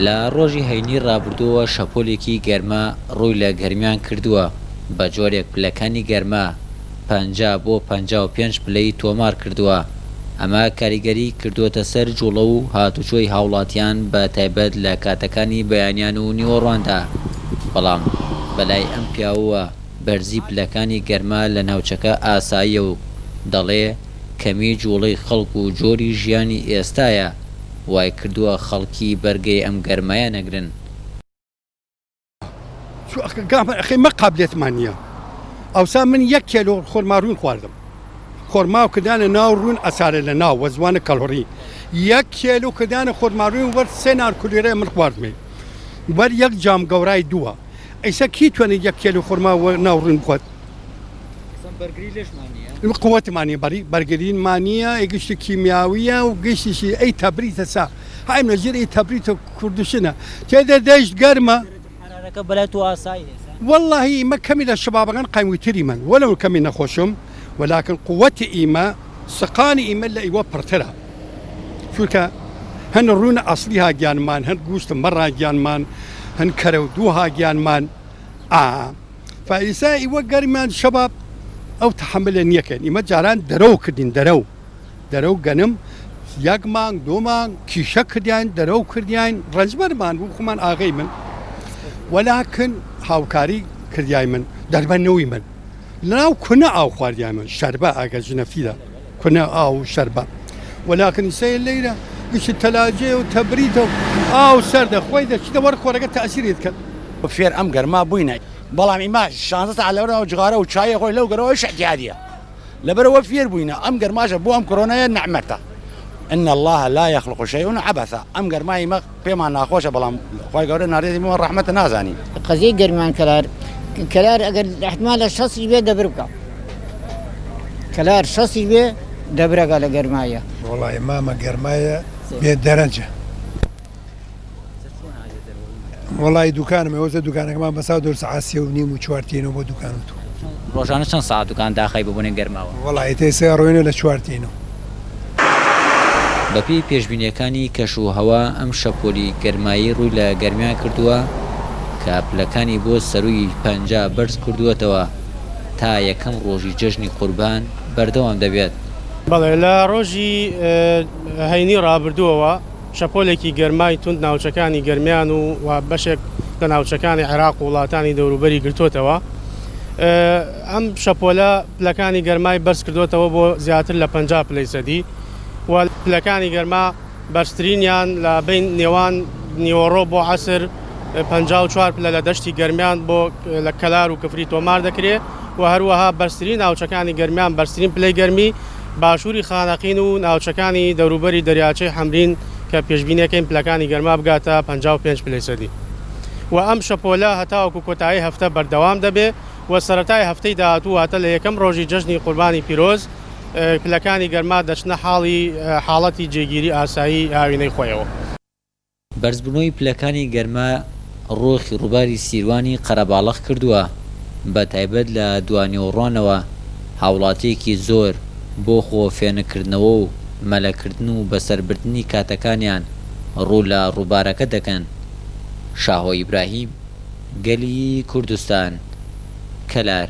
لە ڕۆژی هەینی ڕابردووەوە شەپۆلێکی گەرما ڕووی لە گەرمیان کردووە، بە جۆرێک پلەکانی گەرما 50 بۆ 55 پلەی تۆمار کردووە، ئەمە کاریگەری کردووەتە سەر جوڵە و هاتوچۆی هاوڵاتیان بە تایبەت لە کاتەکانی بەیانیان و نیوەڕواندا، بەڵام بەلای ئەم پیاوەوە بەرزی پلەکانی گەرما لە ناوچەکە ئاساییە و دەڵێ کەمی جوڵەی خەڵک و جۆری ژیانی ئێستایە وای کردووە خەڵکی بەرگەی ئەم گەرمایە نەگرن. ئەخی مە قابلێتمان نییە ئەوسا من یەک کێلۆ خۆرما ڕوون خواردم خۆرما و کردانە ناو ڕوون ئەسارە لە ناو وە زوانە کەڵهڕی یەک کێلو کردانە خۆرما ڕوون وەر سێ نار کولێرە من خواردمێ وەر یەک جام گەورای دووە ئیسە کی توانێت یەک کێلو خورما وە ناو ڕوون بخوات قوتمان نیە بەری بەرگرینمان نییە ئەی گشتی کیمیاویە و گشتیشی ئەی تەبریتە سا هایم لە ژیر ئەی تەبریتە کوردشنە تێدە دەیشت گەرمە حرارەکە بەلای تۆ ئاسایی واللهی ئیمە کەمی لە شبابەکان قایمتری من وەلو کەمی نەخۆشم وەلاکن قوتی ئیمە سقانی ئیمە لە ئیوە پڕترە چونکە هەن ڕوون ئەسلی ها گیانمان هەن گوشت مەڕا گیانمان هەن کەرە و دوو ها گیانمان ئا فئیسا ئیوە گەرمیان شەباب ئەو تەحەمولە نیەکەن ئیمە جاران دەرەو کردین دەرەو دەرەو گەنم یەک مانگ دوو مانگ کیشە کردیان دەرەو کردیان ڕەنجبەرمان بوو خۆمان ئاغەی من وەلاکن هاوکاری کردیای من دەربە نەوی من لەناو کونە ئاو خواردیان من شەربە ئەگەر ژنەفیدە کونە ئاو و شەربە وەلاکن ئیسە لەیرە گشت تەلاجەیە و تەبریتە و ئاو سەردە خوەی دەچیتە وەر خۆرەکە تەئسیری دکەن. فێر ئەم گەرما بووینە بەڵام ئیمە شانزە ساعەت لەبەر جغارە و چایە خۆی لەو گەرەوەش اعتیادیە لەبەرەوە فێر بووینە ئەم گەرماشە بۆ ئەم کۆرۆنایە نەعمەتە ان الله لا يخلق شيء عبثا ئەم گەرمای ئیمە پێمان ناخۆشە بەڵام خوای گەورە ناردێتی بۆمان ڕەحمەتە نازانین. قەزیەی گەرمیان کەلار کەلار ئەگەر احتمال لە شەستیش بێ دەبر بکە کەلار شەستیش بێ دەبرەکە لە گەرمایە. وەڵای مامە گەرمایە بێ دەرەجە. وەڵای دوکانم ئەوەزە دوکانەکەمان بەسا دۆر سەعات سێ و نیم و چوار تێینەوە بۆ دوکان و تۆ. ڕۆژانە چەند سەعات دوکان داخای بە بۆنەی گەرماوە؟ وەڵای تێ سێ ڕۆینە لە چوار تێینەوە. بەپێی پێشبینییەکانی کەش و هەوا ئەم شەپۆلی گەرمایەی ڕووی لە گەرمیان کردووە کە پلەکانی بۆ سەرووی 50 بەرز کردووەتەوە تا یەکەم ڕۆژی جەژنی قوربان بەردەوام دەبێت. بەڵێ لە ڕۆژی هەینی ڕابردووەوە شەپۆلێکی گەرمای توند ناوچەکانی گەرمیان و و بەشێک لە ناوچەکانی عێراق و وڵاتانی دەوروبەری گرتووەتەوە. ئەم شەپۆلە پلەکانی گەرمای بەرزکردووەتەوە بۆ زیاتر لە 50 پلەی سەدی و پلەکانی گەرما بەرزترینیان لە بەین نێوان نیوەڕۆ بۆ عەسر 54 پلە لە دەشتی گەرمیان بۆ لە کەلار و کفری تۆمار دەکرێ و هەروەها بەرزترین ناوچەکانی گەرمیان بەرزترین پلەی گەرمی باشووری خانەقین و ناوچەکانی دەوروبەری دەریاچەی حەمرین کە پێشبینیەکەین پلەکانی گەرما بگاتە 55 پلەی سەدی و ئەم شەپۆلە هەتاوەکو کۆتایی هەفتە بەردەوام دەبێ و سەرەتای هەفتەی داهاتوو واتە لە یەکەم ڕۆژی جەژنی قوربانی پیرۆز پلەکانی گەرما دەچنە حاڵی حاڵەتی جێگیری ئاسایی هاوینەی خۆیەوە. بەرزبوونەوەی پلەکانی گەرما ڕۆخی ڕووباری سیروانی قەرەباڵغ کردووە، بەتایبەت لە دوانیوەڕوانەوە هاوڵاتییەکی زۆر بۆ خۆ فێنککردنەوە و مەلەکردن و بەسەربردنی کاتەکانیان ڕوو لە ڕووبارەکە دەکەن. شاهۆ ئیبراهیم، گەلی کوردستان، کەلار.